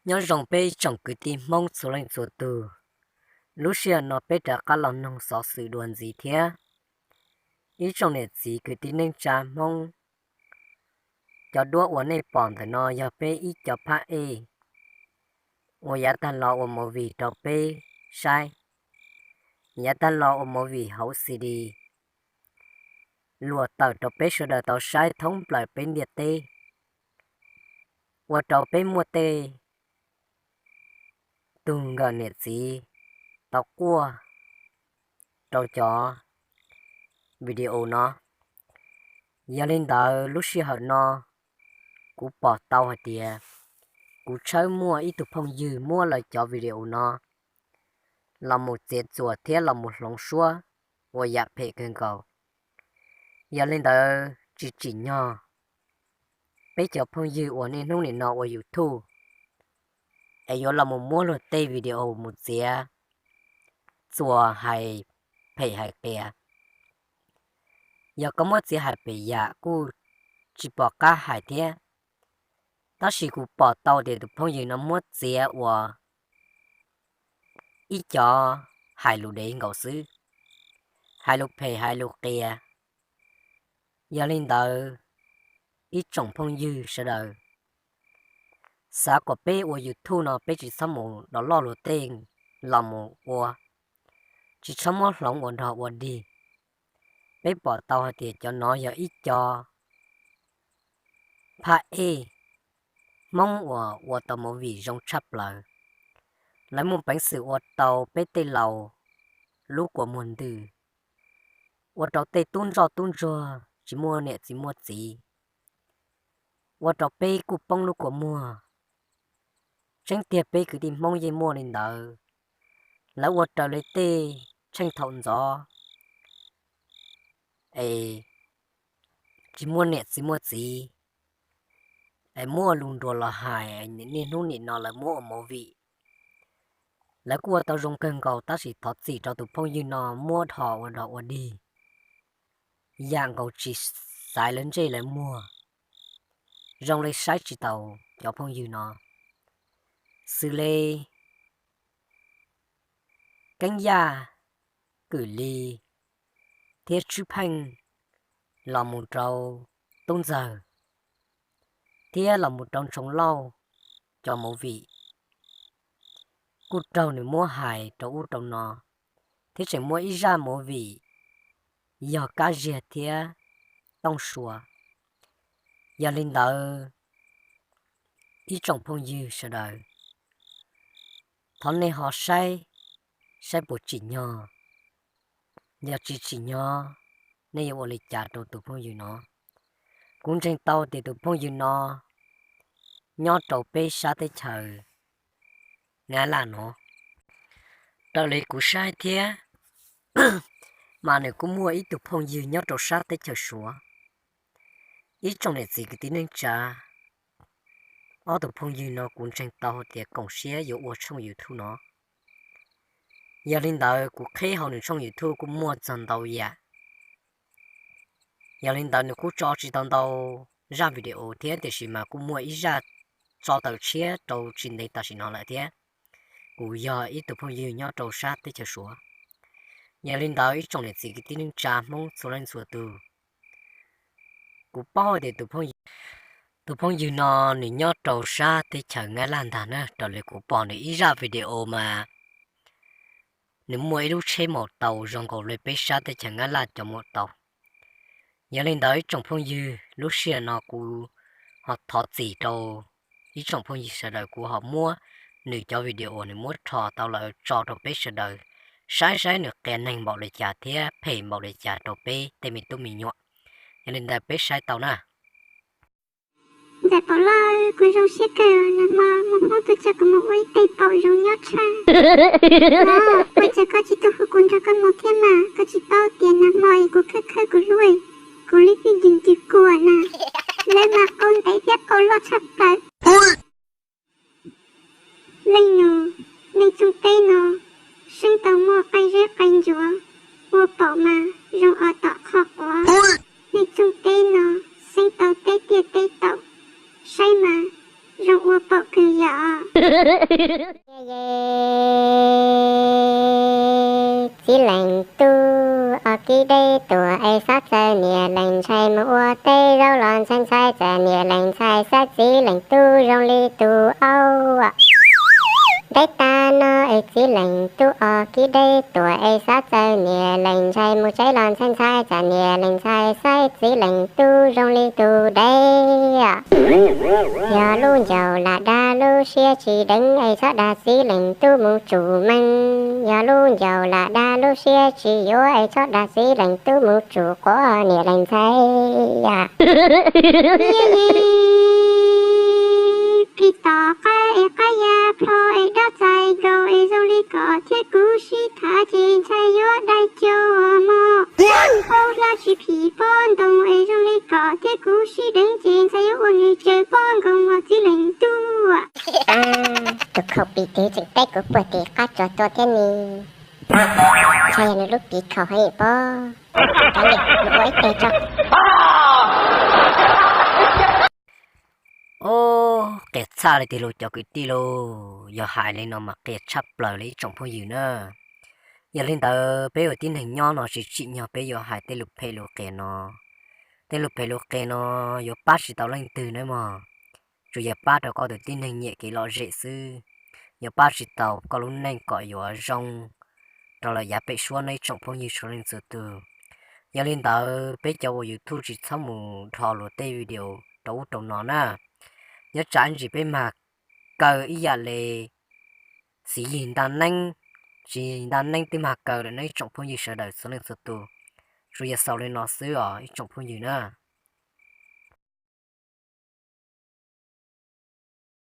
Nyob zoo peb ib tsoom kwv tij Hmoob txhua leej txhua tug, lub sij hawm no peb rov qab los noog xov xwm dua ntxiv thiab. Ib tsoom niam txiv kwv tij neej tsa Hmoob, cov duab uas nej pom ntawm no yog peb ib co phab ej uas yav tag los ua movie rau peb saib, yav tag los ua movie hauv C D luam tawm rau peb sawv daws tau saib thoob plaws peb ntiaj teb, ua rau peb muaj tej tug nkawm niam txiv tau quaj rau cov video no. Yog li ntawd lub sij hawm no kuv pom tau hais tias kuv tshawb muaj ib tug phooj ywg muab lawv cov video no los mus txiav txuas thiab los mus hloov suab ua yam phem kawg nkaus. Yog li ntawd tsis tsim nyog peb cov phooj ywg uas niaj hnub nim no ua YouTube es yuav los mus muab luag tej video mus txiav txuas hais phem hais qias. Yog koj muab txiav hais phem yam kuj tsis pom qab hais thiab, tab sis kuv pom tau tias tus phooj ywg no muab txiav ua ib cov hais lus dev nkaus xwb, hais lus phem hais lus qias. Yog li ntawd ib tsoom phooj ywg sawv daws, xav kom peb ua YouTube no peb tsis txhob mus download luag tej los mus ua, tsis txhob muab hloov ua nrog ua dig. Peb pom tau hais tias cov no yog ib co phab ej Hmoob uas ua tau movie zoo tshaj plaws. Lawv muaj peev xwm ua tau peb tej laus lub kua muag ntws, ua rau tej tub ntsoj tub ntsuag tsis muaj niam txiv muaj txiv, ua rau peb kuj poob lub kua muag. Tseeb tiag peb kwv tij Hmoob yeej muaj li ntawd, lawv ua raws li tej tsheej thaum ntxov es tsis muaj niam tsis muaj txiv, es muab lus nruas los hais, niaj hnub nim no lawv muab ua movie. Lawv kuj ua tau zoo kawg nkaus tab sis thov txim rau tus phooj ywg no muab dhos ua dog ua dig, yam nkaus tsis xaiv lawv ntsej lawv muag, zoo li saib tsis taus cov phooj ywg no. Xws li Keeb Yaj, Kwm Lis thiab Tswb Pheej los mus rau Tub Ntxawg thiab los mus rau Ntshoo Lauj cov movie kuj raug nws muab hais rau ub rau no, thiab tseem muaj ib zaj movie yog Kab Ziag thiab Tooj Sua. Yog li ntawd ib tsoom phooj ywg sawv daws, thov nej ho saib, saib puas tsim nyog. Yog tsis tsim nyog, nej yuav ua li cas rau tus phooj ywg no? Kuv ntseeg tau tias tus phooj ywg no nyob rau peb sab teb chaws Nyab Laj no. Raws li kuv saib thiab, mas nws kuj muaj ib tug phooj ywg nyob rau sab teb chaws Suav. Ib tsoom niam txiv kwv tij neej tsa, ob tug phooj ywg no kuv ntseeg tau tias koom siab yuav ua tshooj YouTube no. Yog li ntawd kuv qhib hauv nws tshooj YouTube kuj muaj txog ntau yam. Yog li ntawd nws kuj tso tsis tau ntau zaj video thiab, tiam sis mas kuj muaj ib zaj tso tawm tshiab rau tsis ntev tam sim no lawm thiab. Kuv yog ib tug phooj ywg nyob rau sab teb chaws Suav. Yog li ntawd ib tsoom niam txiv kwv tij neej tsa Hmoob txhua leej txhua tus, kuv paub tias tus phooj ywg no nws nyob rau sab teb chaws Nyab Laj ntag na. Raws li kuv pom nws ib zaj video mas nws muaj ib lub tsheb maum taus zoo nkaus li peb sab teb chaws Nyab Laj cov maum taus. Yog li ntawd ib tsoom phooj ywg, lub sij hawm no kuv ho thov txim rau ib tsoom phooj ywg sawv daws, kuv ho muab nws cov video uas nws muab rho tau lawm tso rau peb sawv daws saib saib nws qias neeg npaum li cas thiab phem npaum li cas rau peb tej me tub me nyuam. Yog li ntawd peb saib tau na. Ntxawm Pov Lauj, kuv zoo siab kawg, nag hmo mus poob tuaj tso kuv mus ua ib teg paum zoo nyob tshaj. Los, ua cas koj tsis tuaj hu kuv nrog koj mus thiab mas, koj tsis paub tias nag hmo es kuv khawb khawb kuv hlub, kuv li pij ncws ncws kuam na, lawv mas qau ntev thiab qau loj tshaj plaws. Leej nus, nej tsooj teb no seeb tau muaj qaib zeb qaib ntsuav, ua paum mas zoo os tom qhov quav. Nej tsooj teb no seeb tau teb tiaj teb taum, saib mas zoo ua pom kws yom. Txiv leej tub os kib deb tuaj es xob txawm niam leej ntxhais mus ua teb zaub los ntxhais ntxhais txawm niam leej ntxhais saib txiv leej tub zoo li tus aub. Deb tag no es txiv leej tub os kib deb tuaj es xob txawm niam leej ntxhais mus tsev los ntxhais ntxhais txawm niam leej ntxhais saib txiv leej tub zoo li tus dev. Yog lub ncauj lam dag lub siab tsis deev es txhob dag txiv leej tub mus tsum meej. Yog lub ncauj lam dag lub siab tsis yuav es txhob dag txiv leej tub mus tsum quav niam leej ntxhais. Phim tom qab es qab ya plho es dab txais nkaus es zoo li kom thiab kuv sib tham ces ntxhais yuav dai cau mog. Hau hla tsis phim pob ntoo es zoo li kom thiab kuv sib deev ces ntxhais yuav ua nws tsaws pob nkoos mog txiv leej tub. Tus khaus pim twg tseem teb kuv puag tim qab tsuas tua thiab ni. Ntxhais yog nws lub pim khaus heev pob. Kav liam, nws ua ib teg tso. Ob, qia tshaj li tiag lauj cov kwv tij lauj, yog hais li no mas qia tshaj plaws li ib tsoom phooj ywg na. Yog li ntawd peb ua tib neeg nyob no tsis tsim nyog peb yuav hais tej lus phem lus qias no. Tej lus phem lus qias no yuav pab tsis tau leej twg na mog, tsuas yog pab rau koj tus tib neeg nyiam kev lom zem xwb, yuav pab tsis tau koj lub neej kom yuav zoo rau lawm yav pem suab no ib tsoom phooj ywg txhua leej txhua tus. Yog li ntawd peb cov ua YouTube tsis txhob mus dhos luag tej video rau ub rau no na. Nyob tsam ib ntsis peb mag kaw ib yam li txiv yig ntaj neeb, txiv yig ntaj neeb twb mag kaw lawm no ib tsoom phooj ywg sawv daws txhua leej txhua tus. Tsuas yog xaus li no xwb os ib tsoom phooj ywg na.